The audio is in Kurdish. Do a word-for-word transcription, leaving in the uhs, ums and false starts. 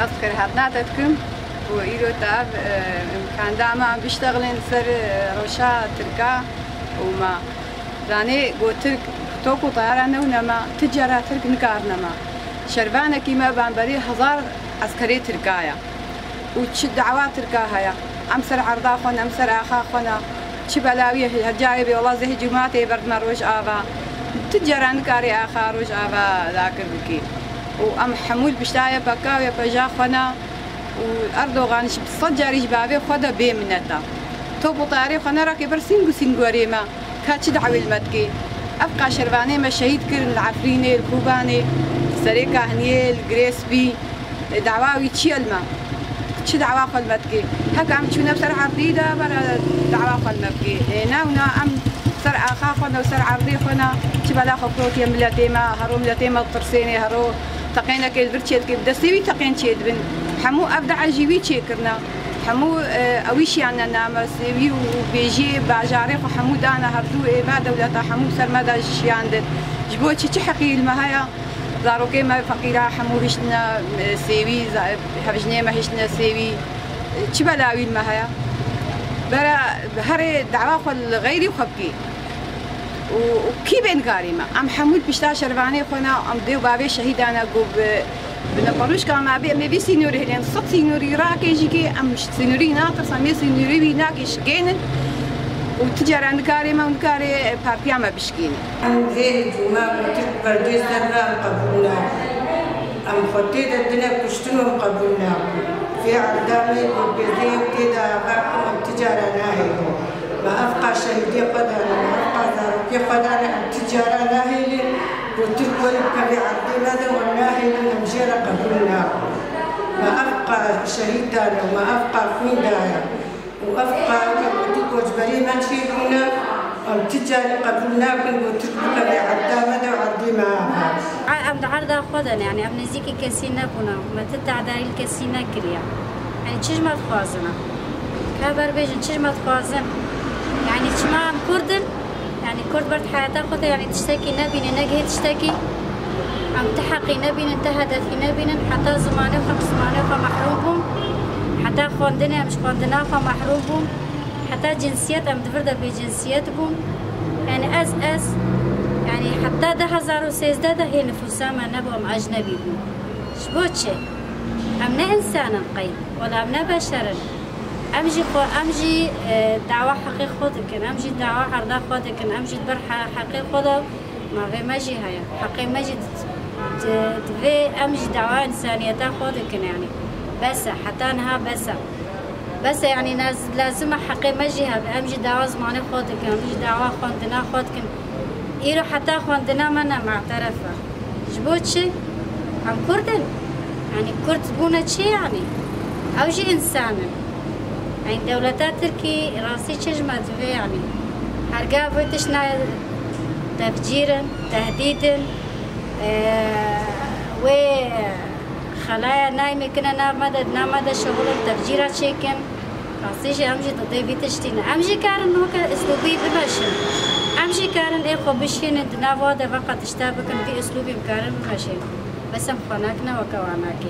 Ez xêrhatina te dikim û îro te ev, e, îmkan da me em biştexilin ser, e, rewşa Tirka û me zanê ku Tirk top û teyara newne me, ti cara Tirk nikarine me. Şervanekî me bamberî hezar eskerê Tirka ye û çi dawa Tirka heye. Em ser erda xwe ne, em ser axa xwe ne. Çi belawî her carê bê, wela zehê cûmatê berdime Rojava. Ti cara nikarê axa Rojava dakir bikî. Û em hemû li pişta Y P K û Y P J xwe ne û Erdogan ji sed carî ji bavê xwe de bê minet e. Top û teyarê xwe nerakê ber sîng û sîngorê me. Ka çi dawê li me dikê? Ev qa şervanê me şehîd kirin li Efrînê, li Kobanê, li Serê Kahniyê, li Girê Spî. Dawa wî çi ye li me? Çi dawa xwe li me dikê? Heke em çûne ser erdî de, bera dawa xwe li me bikê. Ê, ne û ne em ser axa xwe ne û ser erdê xwe ne. Çi bela xwe firotiye miletê me, hero miletê me ditirsênê, hero teqênekê li vir çêdikê, bi destê wî teqên çêdibin. Hemû ev DAIŞ jî wî çêkirine. Hemû, e, ewî şiyane name, sêwî û bêjiyê bajarê xwe hemû dane hevdû ê me dewleta hemû ser me de şiyandin. Ji bo çi, çi heqî li me heye? Zarokê me feqîra hemû hiştine, e, sêwî, za-, hevjinê me hiştine sêwî. E, çi belawî li me heye? Bera herê dawa xwe li xeyrî xwe bikî. Û, û kî bên karê me? Em hemû li pişta şervanê xwe ne, em dê û bavê şehîdan e ku bi, bi neparûşka me bê, em ê vî sînorî hilên, sed sînorî rakê jî kê, em ji sînorî natirsin, em ê sînorî wî nakê şikênin û ti cara nikarê me û nikarê partiya me bişkênin. Em vê hicûma ku Tirk berdê ser me em qebûl nakin. Em xwe tê de dine kuştin û em qebûl nakin. Vê erda me ku pêzê tê de ava ku em ti cara nahêlin. Me ev qa şehîdê xwe dane, me ev qa zarokê xwe dane, em ti cara nahêlin. Ku Tirk were bike vê erdê me de, em nahêlin, em jê re qebûl nakin. Me ev qa şehîd dane, me ev qa xwîn daye. Û ev qa ku Tirk koçberê me çêbûne, em ti carî qebûl nakin ku Tirk bike vê erda me de û erdê me ava. A, em di erda xwe de ne, yanî em nêzîkî kesî nebûne, me ti tehdayî li kesî nekiriye. Yanî çi ji me dixwazin? Ka ber bêjin, çi ji me dixwazin? Yanî çima em Kurd in? Yanî Kurd ber di heyata xwe de, yanî tiştekî nebîne, negihê tiştekî. Em ti heqî nebînin, ti hedefî nebînin, heta zimanê xwe, bi zimanê xwe mehrûm bûn. Heta xwendinê em ji xwendina xwe mehrûm bûn. Heta cinsiyet em di vir de bêcinsiyet bûn. Yanî ez, ez, yanî heta du hezar û sêzdeh de hê nifûsa me nebû, em ecnebî bûn. Ji bo çi? Em ne însan in qey? Wela em ne beşer in. Em jî xwe, em jî, e, dawa heqê xwe dikin, em jî dawa erda xwe dikin, em jî di ber he-, heqê xwe de mavê me jî heye. Heqê me jî di, di, divê em jî dawa însaniyeta xwe dikin, yanî bes e, heta niha bes e. Bes e, yanî nez-, lezim e heqê me jî hebe, em jî dawa zimanê xwe dikin, em jî dawa xwendina xwe dikin. Îro heta xwendina me ne me'teref e. Ji bo çi? Em Kurd in. Yanî Kurd bûne çi yanî? Ew jî însan in. Yanî dewleta Tirkî rastî çi ji me divê yanî? Herga vê tişt ne tefcîr in, tehdîd in. Ee, wê xelaya nayê me kine nav me de, di nav me de şixulin, tefcîra çêkin. Rastî jî em jî didê vî tiştî ne. Em jî karin weke îslûbî bimeşin. Em jî karin ê xwe bişînin di nav wa de veqa tişta bikin, vî îslûbî em karin bimeşin. Bes em xwe nakine weke wan nakê.